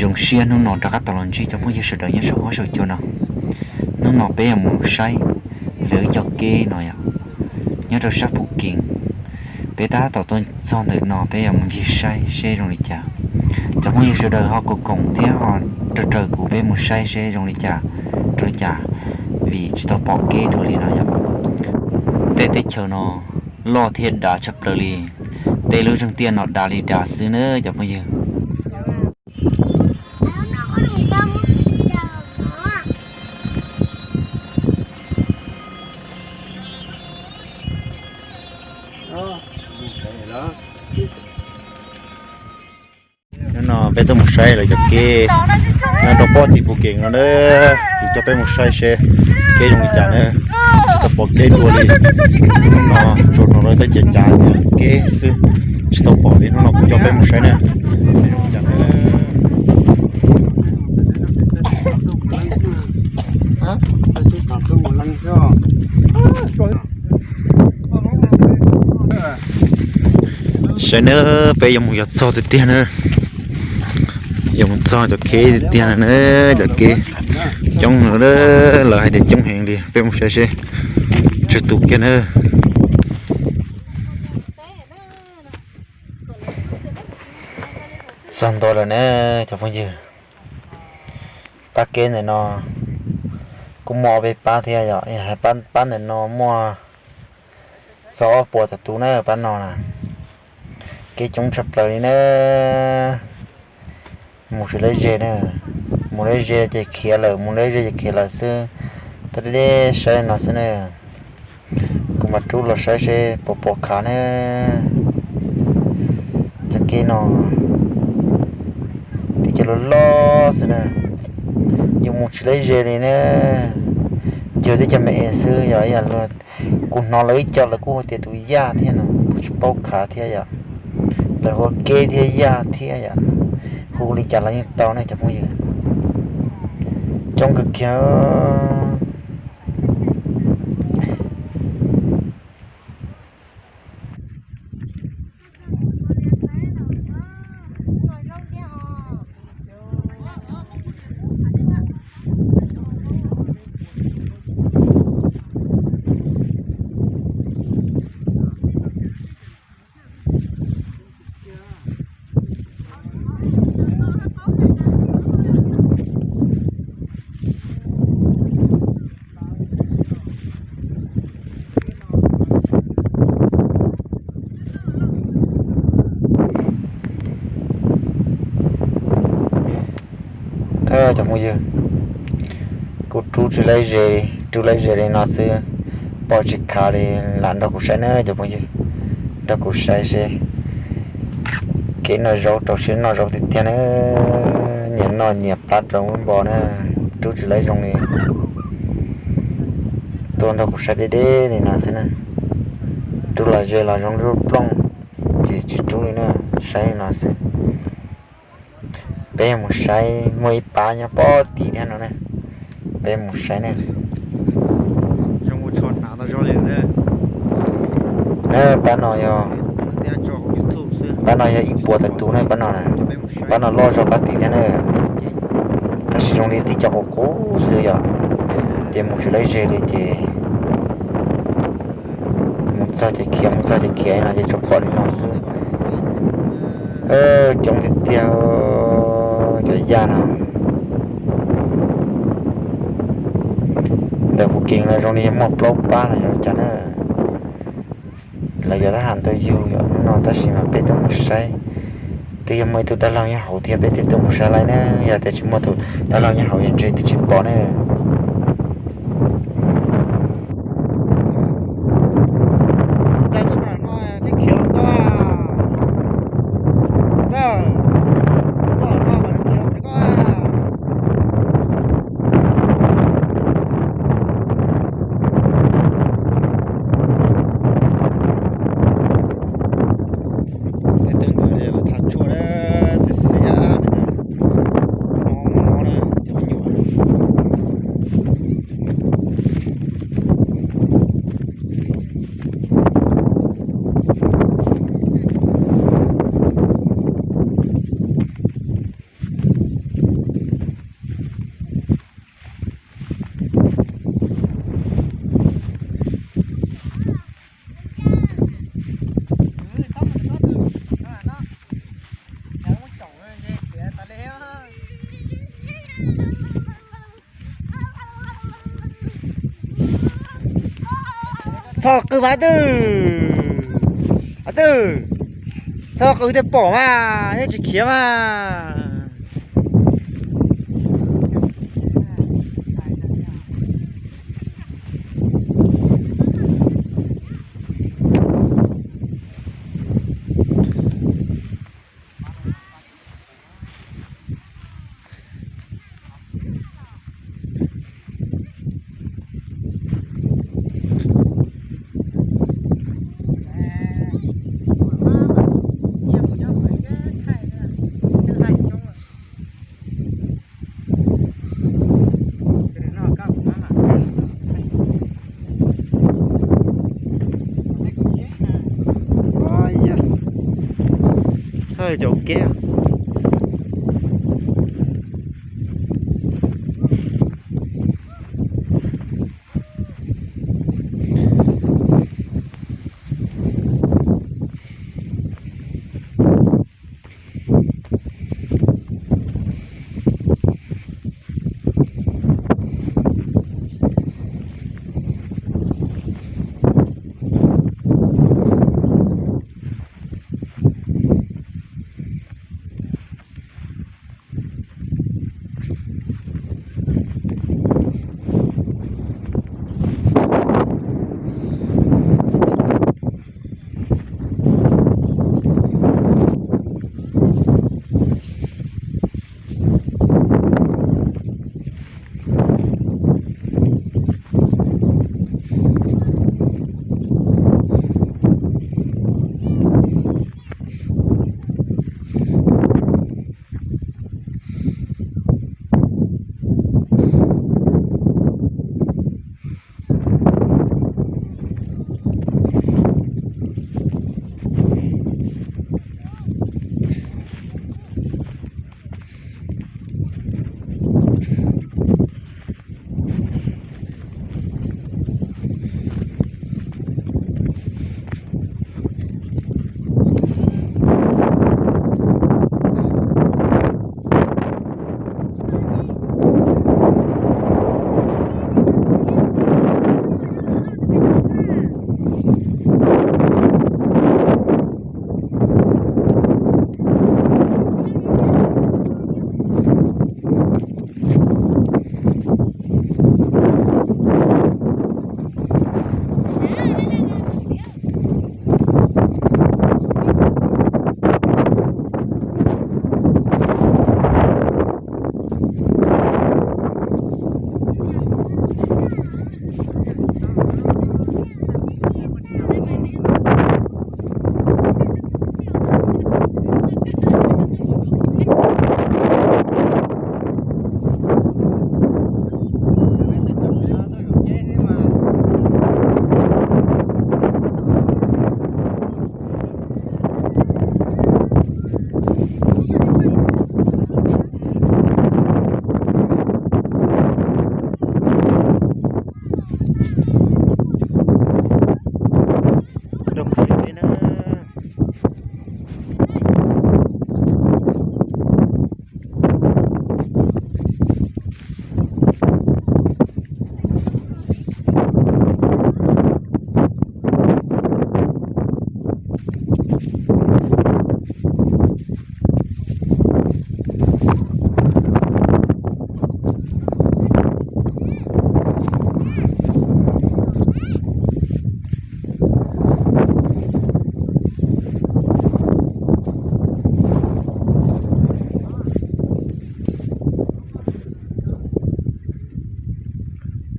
Zoo siab hnub no rov qab tau los ntsib cov phooj ywg sawv daws nyob saum huab saum cua no. Hnub no peb yuav mus saib lawv cov kev no yom, nyob rau sab Phuj Kees. Peb tab tom tuaj txog ntawm no peb yuav mus ncig saib seb zoo li cas. Cov phooj ywg sawv daws ho koom koom thiab ho raws raws kuv peb mus saib seb zoo li cas, rau li cas, vim tsis tau pom kev dua li no yom. Tej teb chaws no loj thiab dav tshaj plaws li. Tej lub zeeg tiaj no dav li dav xwb na cov phooj ywg. Hnub no peb tuaj mus saib lawv cov kev nyob rau pob tim Phuj Kees no na. Kuv coj peb mus saib seb kev zoo li cas na. Tsis tau pom kev dua li. Hnub no tsuas rau lawv tej cav cav kev xwb, tsis tau pom li. Hnub no kuv coj peb mus saib na. Saib na, peb yuav mus yog txog tiag tiag na. Yuav mus txog cov kev tiag tiag na, cov kev coob, lawv hais tias coob heev li, peb mus saib seb tsawg tus kiag na. Txog ntua lawm na cov phooj ywg. Pab kev ntawm no kuj muaj ob peb pab thiab yom, yog hais pab ntawm no muaj txog ob puas tawm tus na pab no na. Kev coob tshaj plaws li na. Mus tsis laib ze na, mus laib ze ces khiav lawm, mus laib ze ces khiav lawm xwb. Tau deb deb saib no xwb na. Kuv mam rub los saib seb puas pom khav na. Cov kev no tib co loj loj xwb na, yus mus tsis laib ze li na. Cog tib co me es xwb yog ib yam luag, kuv hnov lawv ib co lawv kuj hu tias tus yaj thiab no, kuv tsis paub khav thiab yom. Lawv hu ua keb thiab yaj thiab yom, hu li cas los yeej tau ne cov phooj ywg. Coob kawg kiag. Cov phooj ywg, kuv rub tsis laib ze li, rub laib ze li no xwb, pom tsis khav li, lam nrog kuv saib na cov phooj ywg, nrog kuv saib seb kev noj zaub rau siab noj zaub tiag tiag na, nyias noj nyias plab rau npoo na, rub tsis laib zoo li, tuaj nrog kuv saib deb deb li no xwb na, rub los ze los zoo li lub plooj, ces tsis rub li na, saib li no xwb. Peb yuav mus saib muaj ib pab nyob pob tim thiab no na, peb mus saib na. Na pab no yog, pab no yog ib puas tawm tus na pab no na, pab no loj zog pab tim thiab na, tab sis zoo li tib co qus qus xwb yom, ces mus tsis laib ze li ces mus txog ces khiav, mus txog ces khiav no ces tsuas pom li no xwb. Coob tiag tiag, cov yaj no. Ntawm Phuj Kees no zoo li yog muaj plaub pab no yog cas na. Lawv yog thab ham ntawd yug yom no tab sis mas peb tuaj mus saib, twb yog muaj ib tug dab laug nyob hauv thiab peb thiaj tuaj mus saib laij na, yog tias tsis muaj tus dab laug nyob hauv yog ntshe twb tsis pom na. Tej tug ntawd lawv tham tshuaj na, xiab xiab no, no na cov me nyuam. Txhob qw mas Twb, Twb, txhob qw thiaj pom mas, thiaj tsis khiav mas. Caum kev.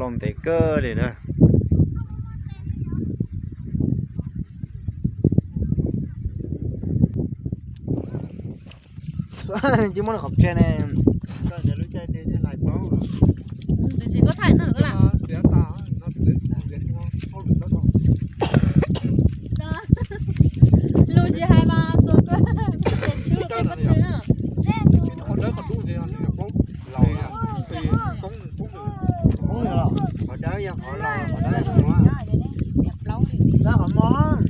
Los ntev kawg li na. Tsis muaj qhov tsev ne. Lus tsis hais mas txua koj, txua koj txwv na. Qhov dawb yog qhov laus, qhov dawb yog qhov mos.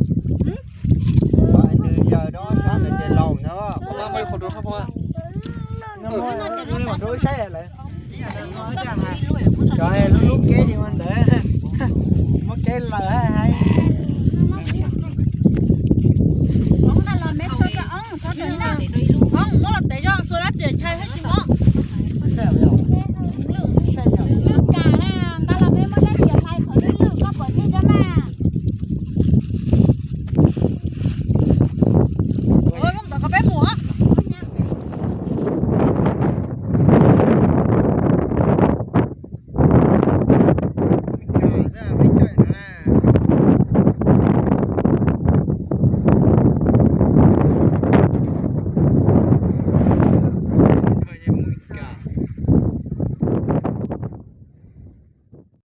Qhov nws yawg rau ob sab ntawd ces laus ntag. Rau ib sab lawm. Cov lub